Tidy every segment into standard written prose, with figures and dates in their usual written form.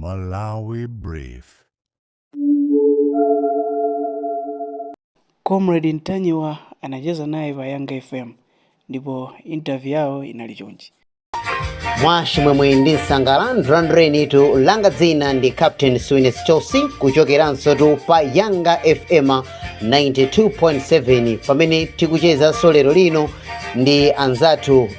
Malawi Brief. Comrade Ntanyiwa anacheza naye pa Yanga FM ndipo interview yawo inali chonchi. Mwa chimwemwe ndi nsangala ndilandirenitu. Langa dzina ndi Captain Swines Chelsea, kuchokeranso tu pa Yanga FM 92.7, pamene tikuchezanso lero lino ndi anzathu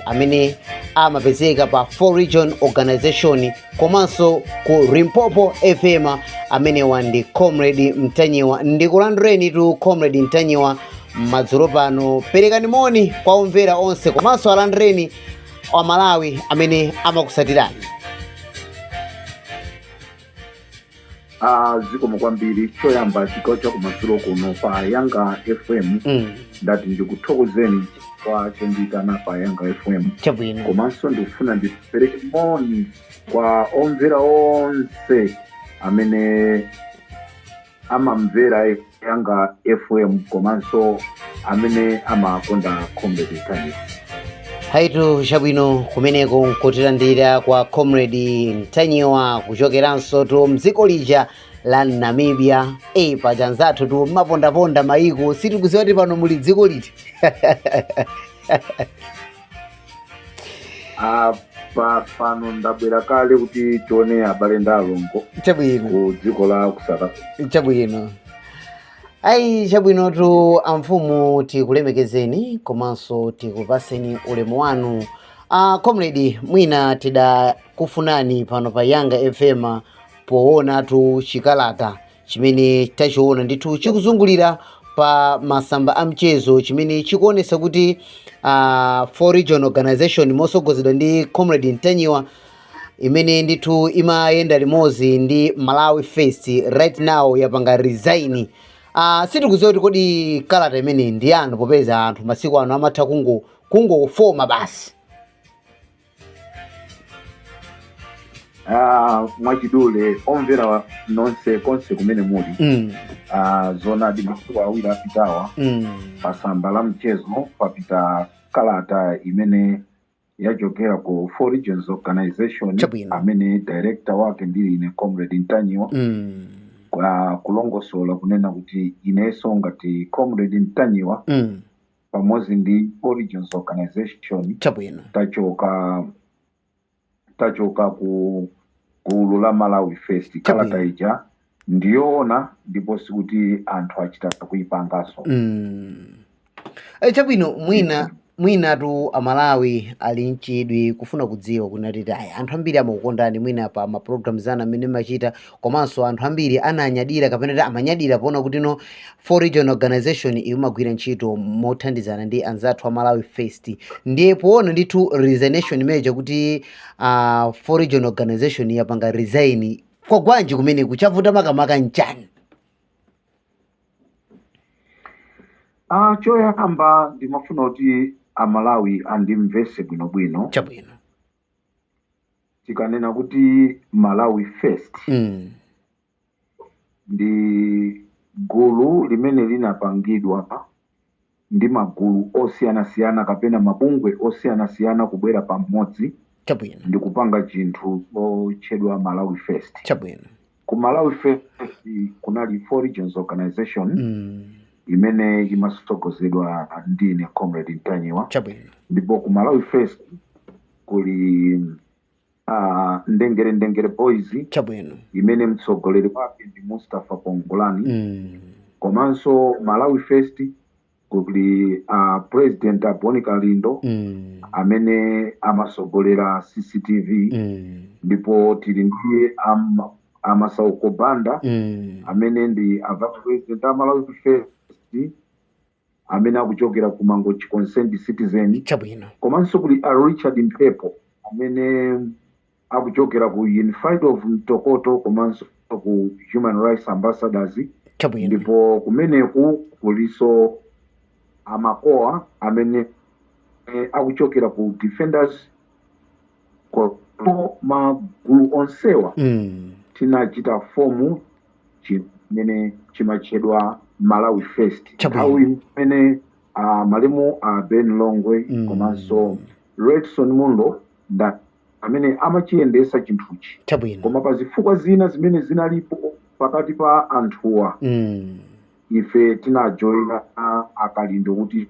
amene amapezeka pa Four Region Organization komanso ku Limpopo FM. Amenewa ndi Comrade Mtanyiwa. Ndikulandirenitu, Comrade Mtanyiwa, madzulo pano. Perekani moni kwa omvera onse komanso alandireni Amalawi amene amakusatirani. Ah, zikomo kwambiri. Choyamba, chigawo cha kumadzulo kuno pa Yanga FM, ndati ndikuthokozeni kwa chondiyitana pa Yanga FM. Chabwino. Komanso ndikufuna ndipereke moni kwa omvera onse amene amamvera Yanga FM komanso amene amakonda Comrade Ntanyiwa. Haitu, chabwino, kumeneko nkutilandira kwa Comrade Ntanyiwa kuchokeranso tu mdziko lija la Namibia. Paja anzathu tu mapondaponda mayiko, sitikudziwa kuti pano muli dziko liti. Ah, pano ndabwera kale kuti tione abale ndi alongo ku dziko la ku South Africa. Chabwino, ayi, chabwinotu amfumu, tikulemekezeni komanso tikupaseni ulemu wanu. Comrade, mwina tidakufunani pano pa Yanga FM poonatu chikalata chimene tachiona ndithu chikuzungulira pa masamba a mchezo, chimene chikuonesa kuti Four Region Organization mosogozedwa ndi Comrade Ntanyiwa, imene ndithu imayenda limodzi ndi Malawi First, right now yapanga resign. Sitikudziwa kuti kodi kalata imene ndi yanu, popeza anthu masiku ano amatha kungofoma basi. Ah, mwachidule, omvera nonse konse kumene muli, zoonadi, masiku 2 apitawa pasamba la mchezo papita kalata imene yachokera ku Four Regions Organization, amene director wake ndili ine Comrade Ntanyiwa, kulongosola kunena kuti inenso ngati Comrade Ntanyiwa pamodzi ndi Four Regions Organization tachoka ku gulu la Malawi First. Kalata ija ndiyoona ndipo sikuti anthu achita kuyipanganso. Chabwino, mwinatu Amalawi ali mchidwi kufuna kudziwa kunati ayi, anthu ambiri amakukondani mwina pa ma programs anu amene machita, komanso anthu ambiri ananyadira kapena kuti amanyadira poona kuti no, Four Region Organization imagwira ntchito mothandizana ndi anzathu a Malawi First. Ndiye poona ndithu resignation imene kuti Four Region Organization yapanga resign, kwagwanji kumene kuchavuta makamaka nchani? Ah, choyamba ndimafuna kuti Amalawi andimvese bwinobwino. Tikanena kuti Malawi First, ndi gulu limene linapangidwa ndi magulu osiyanasiyana kapena mabungwe osiyanasiyana kubwera pamodzi ndi kupanga chinthu chotchedwa Malawi First. Ku Malawi First kunali Four Regions Organization imene imasogozedwa ndine Comrade Ntanyiwa. Ndipo ku Malawi First kuli Ndengere Ndengere Boys, imene mtsogoleri wake ndi Mustafa Kongolani. Komanso Malawi First kuli President Aboni Kalindo, amene amasogolera CCTV. Ndipo tili ndi Amasauko Banda, amene ndi a vice president a Malawi First, amene akuchokera ku Mangochi Concerned Citizen. Komanso kuli a Richard Mphepo, amene akuchokera ku Unified of Mtokoto komanso ku Human Rights Ambassadors. Ndipo kumeneku kuliso Amakoa, amene akuchokera ku Defenders. Ko magulu onsewa tinachita form chimene chimatchedwa Malawi First nthawi imene malemu a Ben Longwe komanso Redson Munlo nda amene amachiyendesa chinthuchi. Koma pa zifukwa zina zimene zinalipo pakati pa anthuwa, ife tinajoyina akalindo kuti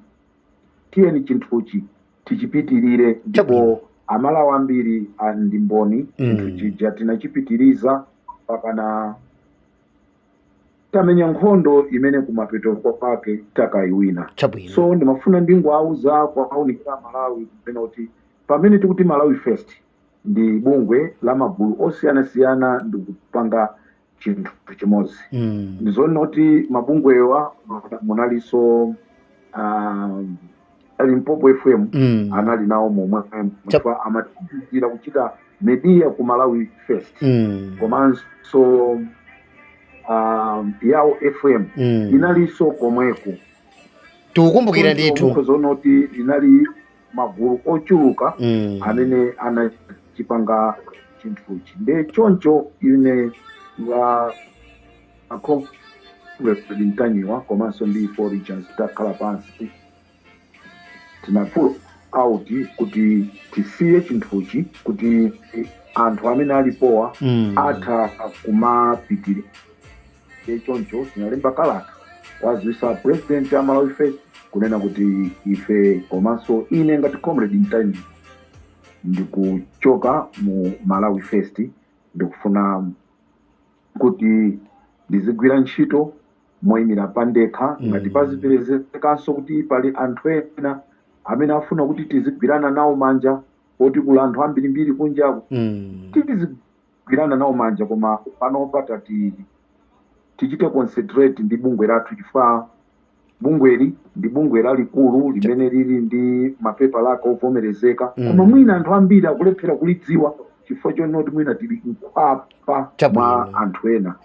tiyeni chinthuchi tichipitirire, ndipo Amalawi ambiri ndi mboni. Chinthu chija tinachipitiriza pakana tamenya nkhondo imene kumapeto kwake takayiwina. So ndimafuna ndingowauza, kuwaunikira Malawi kumene kuti pamene tikuti Malawi First ndi bungwe la magulu osiyanasiyana ndikupanga chinthu chimodzi, ndizoona kuti mabungwewa munalinso Limpopo FM, anali nawo momwe chifukwa amathandizira kuchita media ku Malawi First, komanso Yawo FM inalinso komweko. Tikukumbukira ndithu. Mukhozaona kuti inali magulu ochuluka amene anachipanga chinthuchi. Nde choncho ine nga Comrade Ntanyiwa komanso ndi Paul Richards takhala pansi, tina pull out kuti tisiye chinthuchi kuti anthu amene alipowa atha kumapitirira. Choncho tinalemba kalata kwaziwisa president a Malawi First kunena kuti ife komanso ine ngati Comrade Ntanyiwa ndikuchoka mu Malawi First, ndikufuna kuti ndizigwira ntchito moyimira pandekha. Ngati pazipezekanso kuti pali anthu ena amene afuna kuti tizigwirana nawo manja, poti kula anthu ambirimbiri kunjaku, tizigwirana nawo manja, koma panopa tati tichite concentrate ndi bungwe lathu, chifukwa bungweli ndi bungwe lalikulu limene lili ndi mapepala ake ovomerezeka, koma mwina anthu ambiri akulephera kulidziwa chifukwa chonoti mwina tili mkhwapa mwa anthu ena.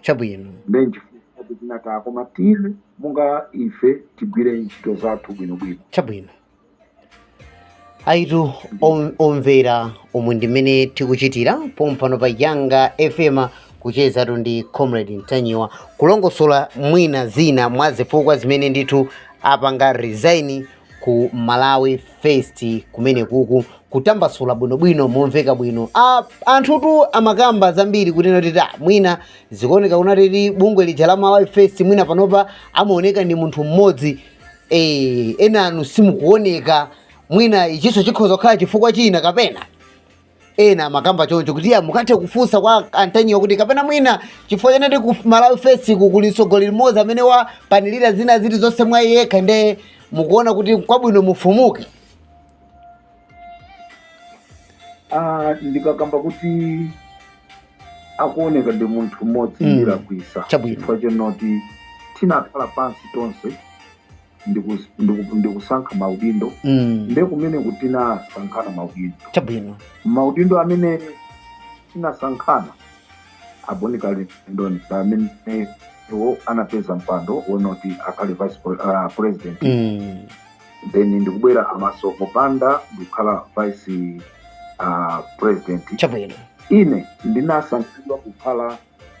Nde nchifukwa tinataya, koma tili monga ife tigwire ntchito zathu bwinobwino. Chabwino. Aitu omvera, omwe ndimene tikuchitira pompano pa Yanga FM, kuchezatu ndi Comrade Ntanyiwa, kulongosola mwina zina mwa zifukwa zimene ndithu apanga resign ku Malawi First kumene kuku, kutambasula bwinobwino momveka bwino. Anthutu amakamba zambiri kunena kuti mwina zikuoneka kunati bungwe lija la Malawi First mwina panopa amaoneka ndi munthu mmodzi, enanu simukuoneka, mwina ichinso chikhoza kukhala chifukwa china, kapena ena amakamba choncho kuti ya mukathe kufunsa kwa Antanyiwa kuti kapena mwina chifukwa chanati ku Malawi First ku kuli mtsogoleri mmodzi amene wapanilira zina ziti zonse mwa yekha, nde mukuona kuti kwabwino mufumuke. Ndikakamba kuti akuoneka ndi munthu mmodzi, ndilakwisa, chifukwa chonoti tinakhala pansi tonse ndikusankha maudindo. Nde kumene kuti tinasankhana maudindo, maudindo amene tinasankhana, a Bon Kalindo amene iwo anapeza mpando wonoti akhale vice president, then ndikubwera amaso mupanda ndikukhala vice president. Ine ndinasankhidwa kukhala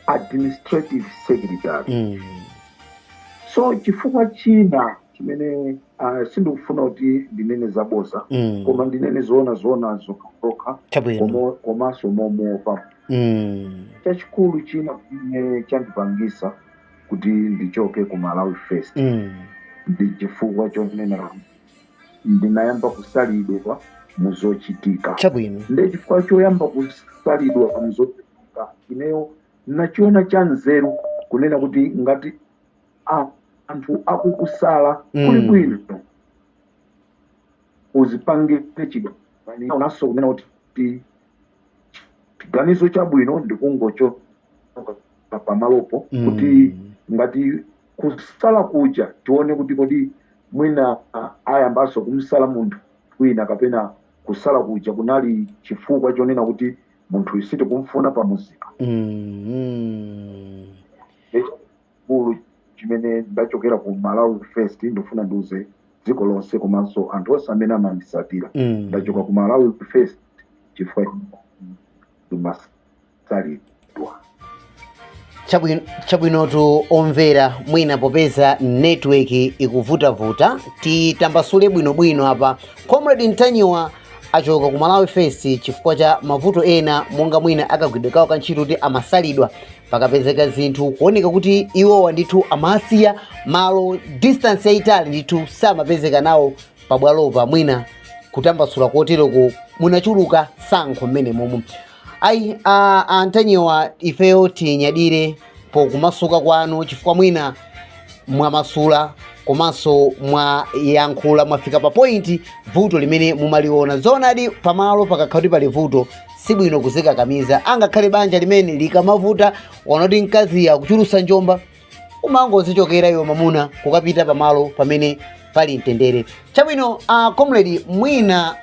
administrative secretary. So chifukwa china chimene sindikufuna kuti ndinene zaboza, koma ndinene zoona zoona zokhazokha, komanso momuopa. Chachikulu china chimene chandipangisa kuti ndichoke ku Malawi First ndi chifukwa chonena kuti ndinayamba kusalidwa muzochitika. Nde chifukwa choyamba kusalidwa muzochitika, ineyo nachiona cha nzeru kunena kuti ngati anthu akukusala, kuli bwino uzipangire chiganizo, kunena kuti chiganizo chabwino ndikungochoka pamalopo, kuti ngati kusala kuja tione kuti kodi mwina ayambanso kumsala munthu wina, kapena kusala kuja kunali chifukwa chonena kuti munthu sitikumfuna pamuzika. Chachikulu chimene ndachokera ku Malawi First, ndifuna ndiuze dziko lonse komanso anthu onse amene amandisatira, ndachoka ku Malawi First chifukwa ndimasalidwa. Chabwinotu omvera, mwina popeza network ikuvutavuta, titambasule bwinobwino apa. Comrade Ntanyiwa Achoka ku Malawi First chifukwa cha mavuto ena, monga mwina akagwidwe kawo ka ntchito, kuti amasalidwa pakapezeka zinthu, kuoneka kuti iwowa ndithu amasiya malo distance yayitali, ndithu samapezeka nawo pabwalopa. Mwina kutambasula koteroko munachuluka sankho mmene momwe. Ayi, a Ntanyiwa, ifeyo tinyadire pokumasuka kwanu, chifukwa mwina mwamasula komanso mwayankhula, mwafika pa point vuto limene mumaliona. Zoonadi, pamalo pakakhala kuti pali vuto, sibwino kuzikakamiza. Angakhale banja limene likamavuta, wanoti mkazi akuchulusa njomba, umangozichokera iwe mamuna kukapita pamalo pamene pali mtendere. Chabwino, comrade, mwina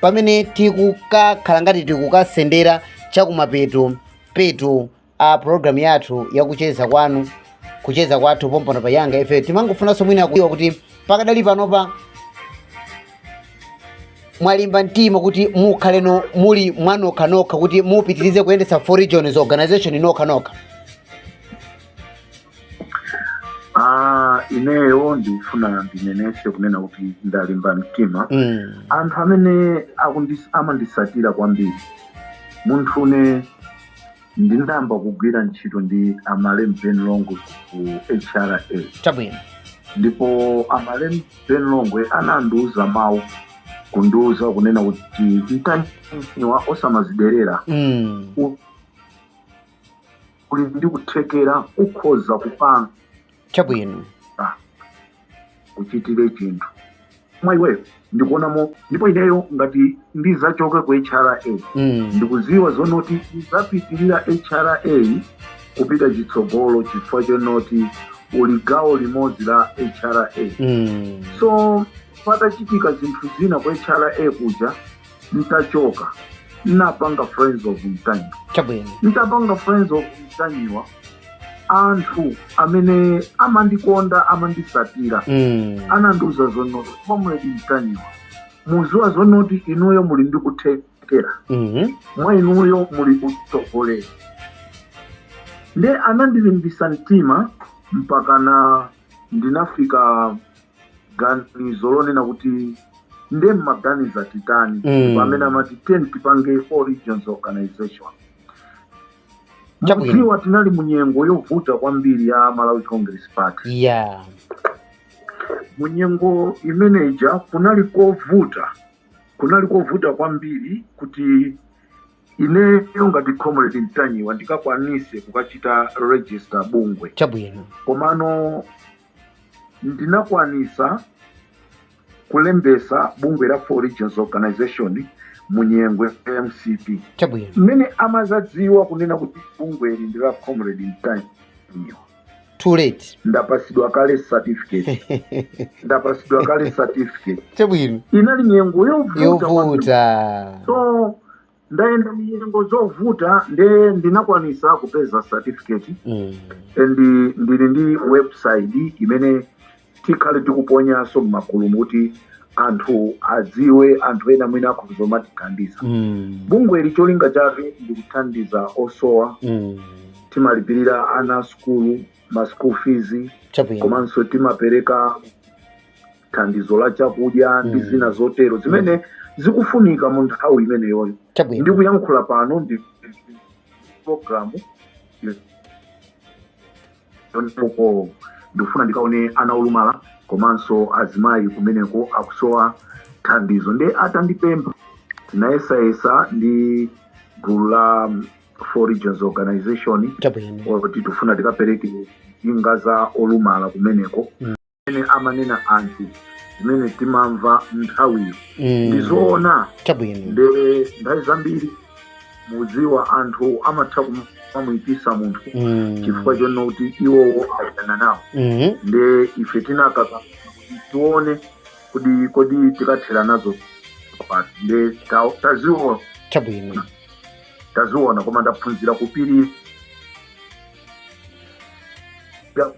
pamene tikukakhala ngati tikukasendera chakumapeto peto a program yathu yakucheza kwanu, kucheza kwathu pompano pa Yanga ife, timangofunanso mwina kudziwa kuti pakadali panopa mwalimba mtima kuti mukhaleno muli mwanokhanokha, kuti mupitirize kuyendetsa Four Regions Organization nokhanokha? Ah, ineyo ndikufuna ndinenese kunena kuti ndalimba mtima. Anthu amene amandisatira kwambiri, munthune ndinayamba kugwira ntchito ndi amalem Ben Longwe ku HRA. Ndipo amalem Ben Longwe anandiuza mawu, kundiuza kunena kuti, "Ntanyiwa, osamaziderera. Uli ndi kuthekera, ukhoza kupanga kuchitire chinthu mwa iweyo." Ndikuonamo, ndipo ineyo ngati ndizachoke ku HRA, ndikuziwa zonoti ndizapitirira HRA kupita chitsogolo, chifukwa chonoti uli gawo limodzi la HRA. So patachitika zinthu zina ku HRA kuja, ntachoka, nnapanga Friends of Mtanyiwa. Ntapanga Friends of Mtanyiwa, anthu amene amandikonda, amandisatira, anandiuza zonoti, "Comrade Mtanyiwa, muziwa zonoti inuyo muli ndi kuthekera, mwa inuyo muli utsogoleri." Nde anandilimbisa mtima mpaka na ndinafika ganizo lonena kuti nde mmaganiza titani? Pamene amati ten tipange Four Regions Organization. Mudziwa tinali munyengo yovuta kwambiri ya Malawi Congress Party. Munyengo imeneja kunali kovuta, kunali kovuta kwambiri kuti ineyo ngati Comrade Mtanyiwa ndikakwanise kukachita register bungwe. Komano ndinakwanisa kulembesa bungwe la Four Regions Organization munyengo ya MCP. Mmene amazadziwa kunena kuti bungweli ndi la Comrade Mtanyiwa, Too late. Ndapasidwa kale certificate, ndapasidwa kale certificate. Inali nyengo yovuta kwambiri. Yovuta. So ndayenda nyengo zovuta, nde ndinakwanisa kupeza certificate and ndili ndi website imene tikhale tikuponyanso m'magulumu kuti anthu adziwe, anthu ena mwina akhoza kumatithandiza. Bungweli cholinga chake ndikuthandiza osowa. Timalipirira ana sukulu, ma school fees, komanso timapereka thandizo la chakudya ndi zina zotero zimene zikufunika mu nthawi imeneyoyo. Ndikuyankhula pano ndi program uko, ndikufuna ndikaone ana olumala komanso azimayi kumeneko akusowa thandizo. Nde atandipempha, tinayesayesa ndi gulu la Four Regions Organization oti tifuna tikapereke njinga za olumala kumeneko. Zimene amanena anthu, zimene timamva nthawiyo, ndizoona. Nde nthawi zambiri, mudziwa, anthu amatha kumamuyipisa munthu chifukwa chonena kuti iwowo ayana nawo. Nde ife tinakaka kuti tione kuti kodi tikathera nazo pati. Nde taziona, taziona, koma ndaphunzira kupirira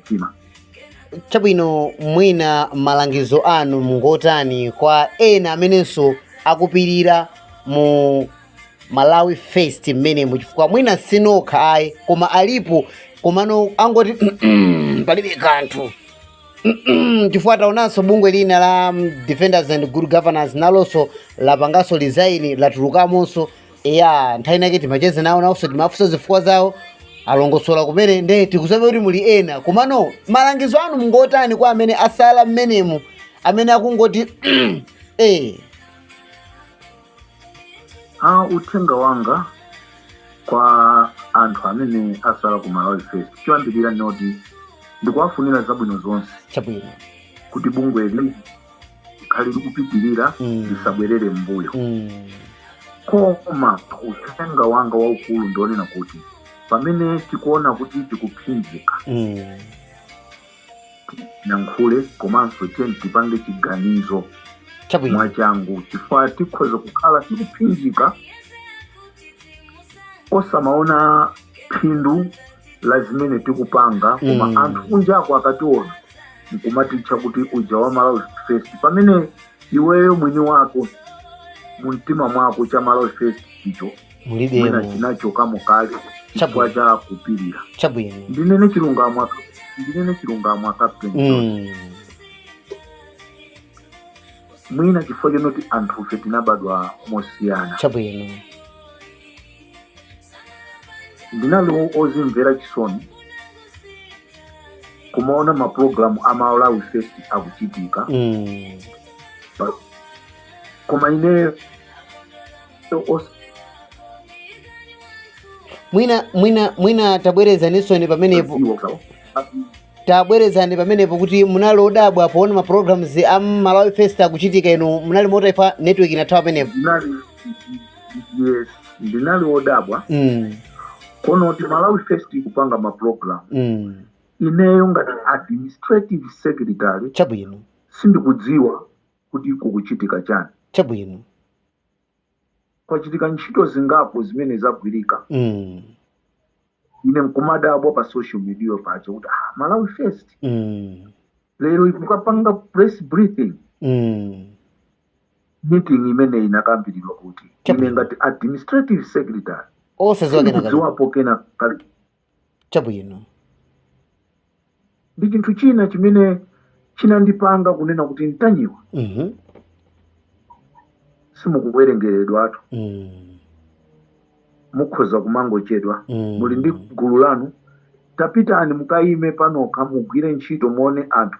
mtima. Chabwino, mwina malangizo anu mungotani kwa ena amenenso akupirira mu Malawi First mmenemo? Chifukwa mwina sinokha ayi, koma alipo, komano angoti palibe kanthu. Chifukwa taonanso bungwe lina la Defenders and Good Governance nalonso lapanganso resign, latulukamonso. Eya, nthawi inake timacheze nawo, nawonso timafunsa zifukwa zawo, alongosola kumene. Nde tikudziwa kuti muli ena, komano malangizo anu mungotani kwa amene asala mmenemu, amene akungoti Uthenga wanga kwa anthu amene asala ku Malawi First, choyambirira noti ndikuwafunira zabwino zonse kuti bungweli likhale likupitirira, lisabwerere m'mbuyo. Koma uthenga wanga waukulu ndionena kuti pamene tikuona kuti tikuphinjika, tiyankhule komanso tiye tipange chiganizo mwachangu, chifukwa tikhoza kukhala tikuphinjika osamaona phindu la zimene tikupanga, koma anthu kunjako akationa nkumatitcha kuti uja wa Malawi First, pamene iweyo mwini wako mumtima mwako cha Malawi First icho mwina mulibemo chinachokamo kale chifukwa cha kupirira. Ndinene chilungamo, akapteni, mwina chifukwa chonoti anthufe tinabadwa mosiyana. Ndinali ozimvera chisoni kumaona mapulogalamu a Malawi First akuchitika, koma ineyo Mwina tabwerezanisoni pamenepo. Osadziwa. Tabwerezani pamenepo kuti munali odabwa poona ma programs a Malawi First akuchitika, inu munali motaifa, network inathawa pamenepo. Ndinali, yes, ndinali odabwa konoti Malawi First ikupanga mapulogalamu, ineyo ngati administrative secretary sindikudziwa kuti kukuchitika chani. Kwachitika ntchito zingapo zimene zagwirika, ine nkumadabwa pa social media paja kuti, ah, Malawi First lero ikukapanga press briefing, meeting imene inakambiridwa kuti ine ngati administrative secretary osadziwa kena kali sindikudziwapo kena kali. Ndi chinthu china chimene chinandipanga kunena kuti, Ntanyiwa, simukuwerengeredwatu, mukhoza kumangochedwa, muli ndi gulu lanu, tapitani mukayime panokha, mugwire ntchito, muone anthu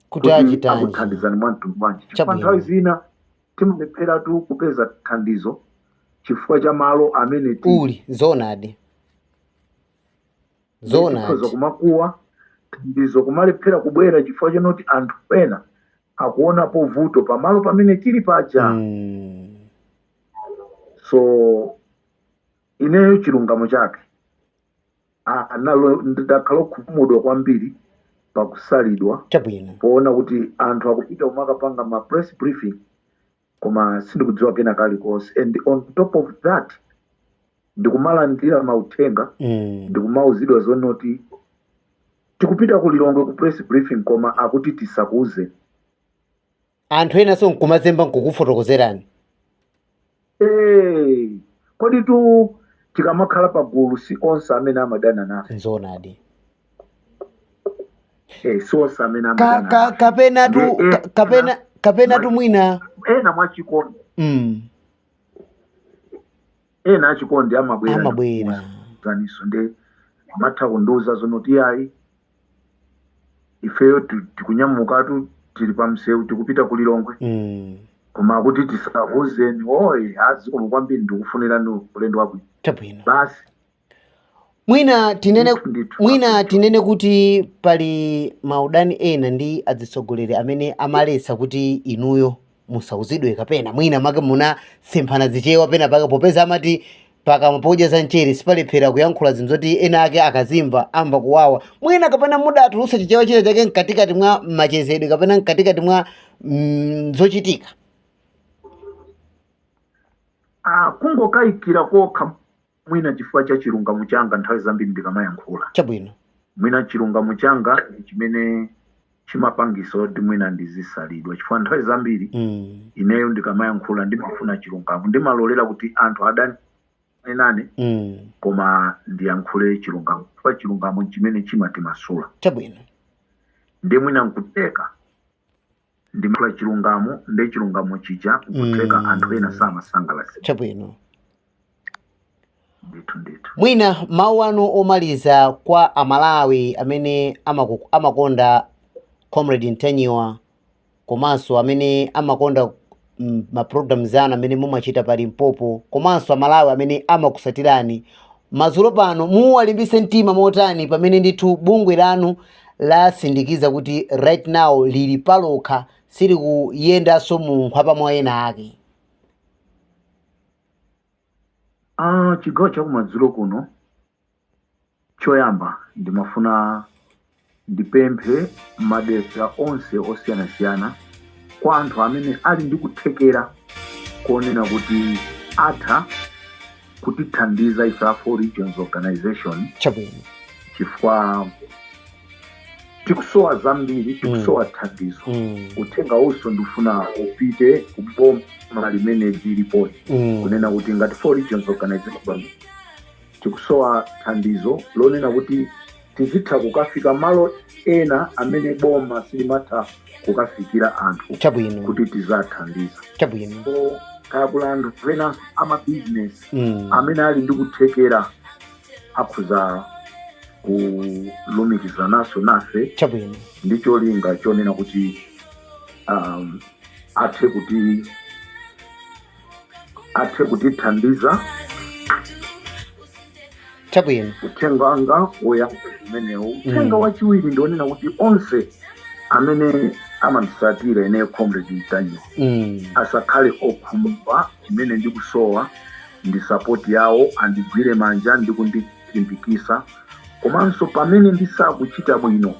kuti achitanji, akuthandizani mwa mtundu bwanji, chifukwa nthawi zina timalepheratu kupeza thandizo chifukwa cha malo amene tili. Uli zoonadi. Tikhoza kumakuwa, thandizo kumalephera kubwera chifukwa chonoti anthu ena akuonapo vuto pamalo pamene tili paja. So ineyo chilungamo chake, ndakhala okhumudwa kwambiri pakusalidwa, poona kuti anthu akupita kumakapanga ma press briefing koma sindikudziwa kena kalikonse. And on top of that, ndikumalandira mauthenga, ndikumauzidwa zonoti tikupita ku Lilongwe ku press briefing, koma akuti tisakuze. Anthu enanso nkumazemba nkukufotokozerani. Hey, kodi tu tikamakhala pagulu si onse amene amadana nafe? Nzoonadi. Eh, si onse amene amadana nafe. Kapena tu Ndiye kapena tu mwina ena mwachikondi, ena achikondi amabwera amabwera ndikuwuzaniso, nde amatha kundiuza zonoti, ayi, ifeyo tikunyamukatu, tili pa msewu, tikupita ku Lilongwe, koma akuti tisakuuzeni. Oye, azikomo kwambiri, ndikufunirani ulendo wabwino. Basi. Mwina tinene Ndithu, ndithu. Mwina tinene kuti pali maudani ena ndi atsogoleri amene amaletsa kuti inuyo musauzidwe, kapena mwina make munasemphana zichewa pena pake, popeza amati pakamwa podya za mchere sipalephera kuyankhula zinthu zoti ena ake akazimva amva kuwawa. Mwina kapena mudatulutsa chichewa china chake mkatikati mwa machezedwe kapena mkatikati mwa zochitika. Ah, kungokayikira kokha, mwina chifukwa cha chilungamo changa nthawi zambiri ndikamayankhula. Mwina chilungamo changa ndi chimene chimapangisa kuti mwina ndizisalidwa, chifukwa nthawi zambiri ineyo ndikamayankhula ndimafuna chilungamo, ndimalolera kuti anthu adane nane, koma ndiyankhule chilungamo, chifukwa chilungamo chimene chimatimasula. Ndiye mwina nkutheka ndimakula chilungamo, ndi chilungamo chija nkutheka anthu ena samasangalatsidwa. Ndithu ndithu. Mwina mawu anu omaliza kwa Amalawi amene amakonda Comrade Ntanyiwa, komanso amene amakonda ma programs anu amene mumachita pa Limpopo, komanso Amalawi amene amakusatirani madzulo pano, muwalimbise mtima motani pamene ndithu bungwe lanu lasindikiza kuti right now lili palokha, silikuyendanso mu nkhwapa mwa ena ake? Ah, chigawo chakumadzulo kuno, choyamba ndimafuna ndipemphe madera onse osiyanasiyana kwa anthu amene ali ndi kuthekera konena kuti atha kutithandiza ife a Four Regions Organization, chifukwa tikusowa zambiri, tikusowa thandizo. Uthenga uso ndifuna upite kuboma limene lilipoli, kunena kuti ngati Four Regions Organization tikusowa thandizo lonena kuti tizitha kukafika malo ena amene boma silimatha kukafikira anthu, kuti tizathandiza. So kaya kula anthu ena amabizinesi amene ali ndi kuthekera, akhuza kulumikizananso nafe ndi cholinga chonena kuti athe kutithandiza. Uthenga wanga woyamba umenewu. Uthenga wachiwiri ndionena kuti onse amene amandisatira ineyo Comrade Ntanyiwa asakhale okhumudwa. Chimene ndikusowa ndi support yawo, andigwire manja ndi kundilimbikisa. Komanso pamene ndisakuchita bwino,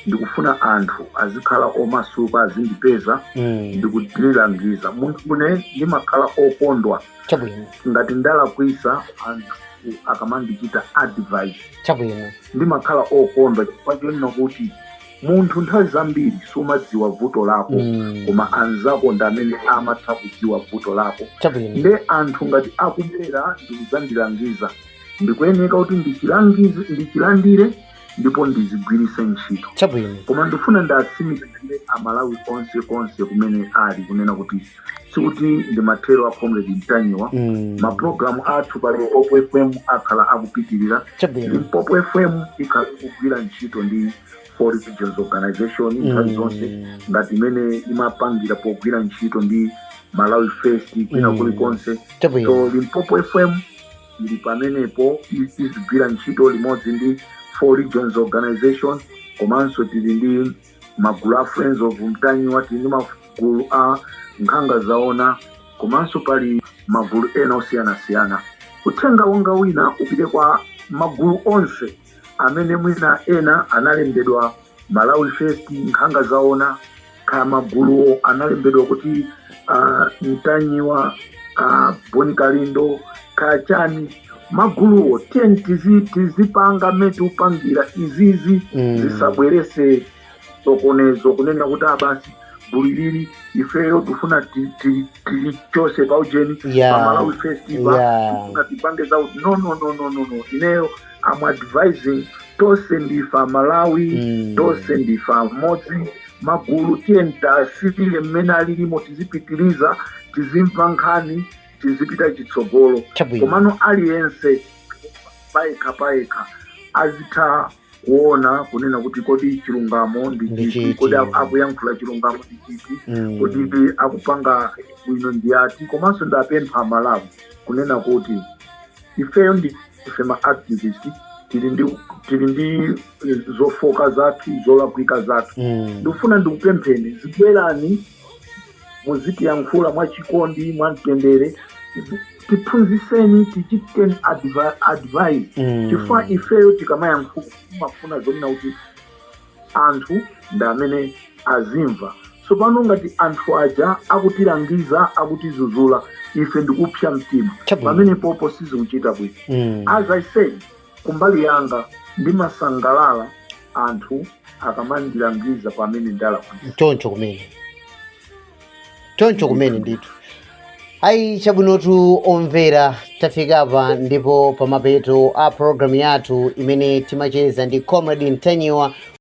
ndikufuna anthu azikhala omasuka, azindipeza ndikutilangiza. Munthu une ndimakhala okondwa ngati ndalakwisa, anthu akamandichita advice. Ndimakhala okondwa chifukwa chonena kuti munthu nthawi zambiri sumadziwa vuto lako, koma anzako ndi amene amatha kudziwa vuto lako. Nde anthu ngati akubwera ndikudzandilangiza, ndikuyeneka kuti ndichilandire ndipo ndizigwirise ntchito. Koma ndifuna ndatsimikizire Amalawi onse konse kumene ali kunena kuti sikuti ndi mathero a Comrade Ntanyiwa. Mapulogalamu athu pa Limpopo FM akhala akupitirira. Limpopo FM ikhala ikugwira ntchito ndi Four Regions Organization nthawi zonse, ngati imene imapangira pogwira ntchito ndi Malawi First kwina kulikonse. So Limpopo FM ili pamenepo, izigwira ntchito limodzi ndi Four Regions Organization. Komanso tili ndi magulu a Friends of Mtanyiwa, tili ndi magulu a Nkhanga Zaona, komanso pali magulu ena osiyanasiyana. Uthenga wanga wina upite kwa magulu onse amene mwina ena analembedwa Malawi First, Nkhanga Zaona, kaya maguluwo analembedwa kuti Mtanyiwa, Boni Kalindo, kaya chani, maguluwo, tiyeni tizipanga mmene tikupangira izizi. Zisabwerese sokonezo kunena kuti abasi gulu ilili ifeyo tifuna tilichose paujeni, pa Malawi First pa, tifuna tipange zakuti. No, no, no, no, no, no. Ineyo am advising, tonse ndife Amalawi, tonse ndife amodzi. Magulu tiyeni tasitile mmene alilimo, tizipitiliza, tizimva nkhani, tizipita chitsogolo. Komano aliyense payekha payekha azitha kuona kunena kuti kodi chilungamo ndi Ndi chiti, chiti. kodi akuyankhula chilungamo ndi chiti, kodi akupanga bwino ndi ati. Komanso ndapempha Malawi kunena kuti ifeyo ndi ife ma activist, tili ndi zofoka zathu, zolakwika zathu. Ndikufuna ndikupempheni, zibwerani muzitiyankhula mwachikondi, mwamtendere, tiphunziseni, tichiteni advice, chifukwa ifeyo tikamayankhula timafuna zonena kuti anthu ndi amene azimva. Tsopano ngati anthu aja akutilangiza, akutizuzula, ife ndikupsa mtima, pamene popo sizikuchita bwino. As I said, kumbali yanga ndimasangalala anthu akamandilangiza pamene ndalakwisa. Choncho kumene, choncho kumene ndithu. Ayi, chabwinotu omvera, tafikapa ndipo pamapeto a programu yathu imene timacheza ndi Comrade Ntanyiwa.